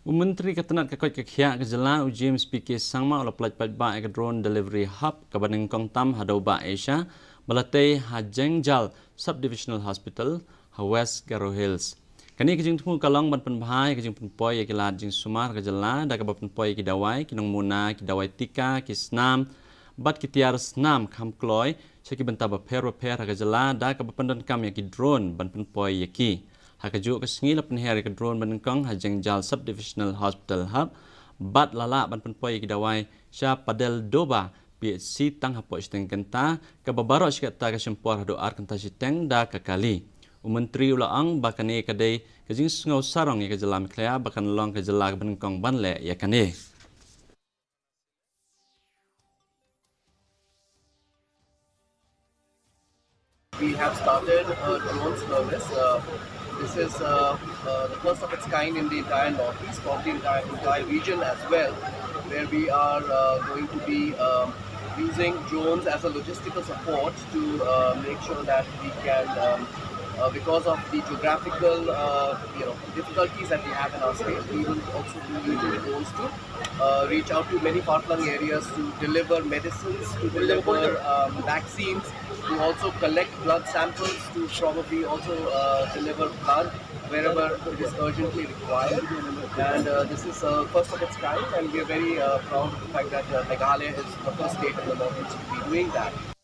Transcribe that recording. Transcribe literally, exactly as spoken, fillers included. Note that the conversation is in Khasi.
U Myntri ka tnat ka koit ka khiah ka jylla, u James P K Sangma, u la pynlait paidbah ïa ka drone delivery hub kaba nyngkong tam ha Dewbah Asia, ba la tei ha Jengjal Sub-Divisional Hospital ha West Garo Hills. Kane ka jingthmu ka long ban pynbha ïa ka jingpynpoi ïa ki lad jingsumar ka jylla da kaba pynpoi ïa ki dawai, ki nongmuna, ki dawai tika, ki snam bad ki tiar snam kham kloi sha ki bynta bapher bapher ha ka jylla da kaba pyndonkam ïa ki drone ban pynpoi ïa ki. Ha kajuh ka sngi la pynher ïa ka drone ba nyngkong ha Jengjal Sub-Divisional Hospital hub bad la lah ban pynpoi ïa ki dawai sha Padel Doba P H C tang hapoh shiteng kynta, kaba baroh shi katta ka shim por haduh ar kynta shiteng da ka kali. U Myntri u la ong ba kane ka dei ka jingsngew sarong ïa ka jylla Meghalaya ba kan long ka jylla kaba nyngkong ban leh ïa kane. We have started a drone service. Uh, this is uh, uh, the first of its kind in the entire Northeast, probably entire, entire region as well, where we are uh, going to be um, using drones as a logistical support to uh, make sure that we can, um, uh, because of the geographical, uh, you know, difficulties that we have in our state, we will also be using drones to uh, reach out to many far-flung areas to deliver medicines, to deliver um, vaccines, to also collect blood samples, to probably also uh, deliver blood wherever it is urgently required. And uh, this is uh, first of its kind, and we are very uh, proud of the fact that uh, Meghalaya is the first state in the Northeast to be doing that.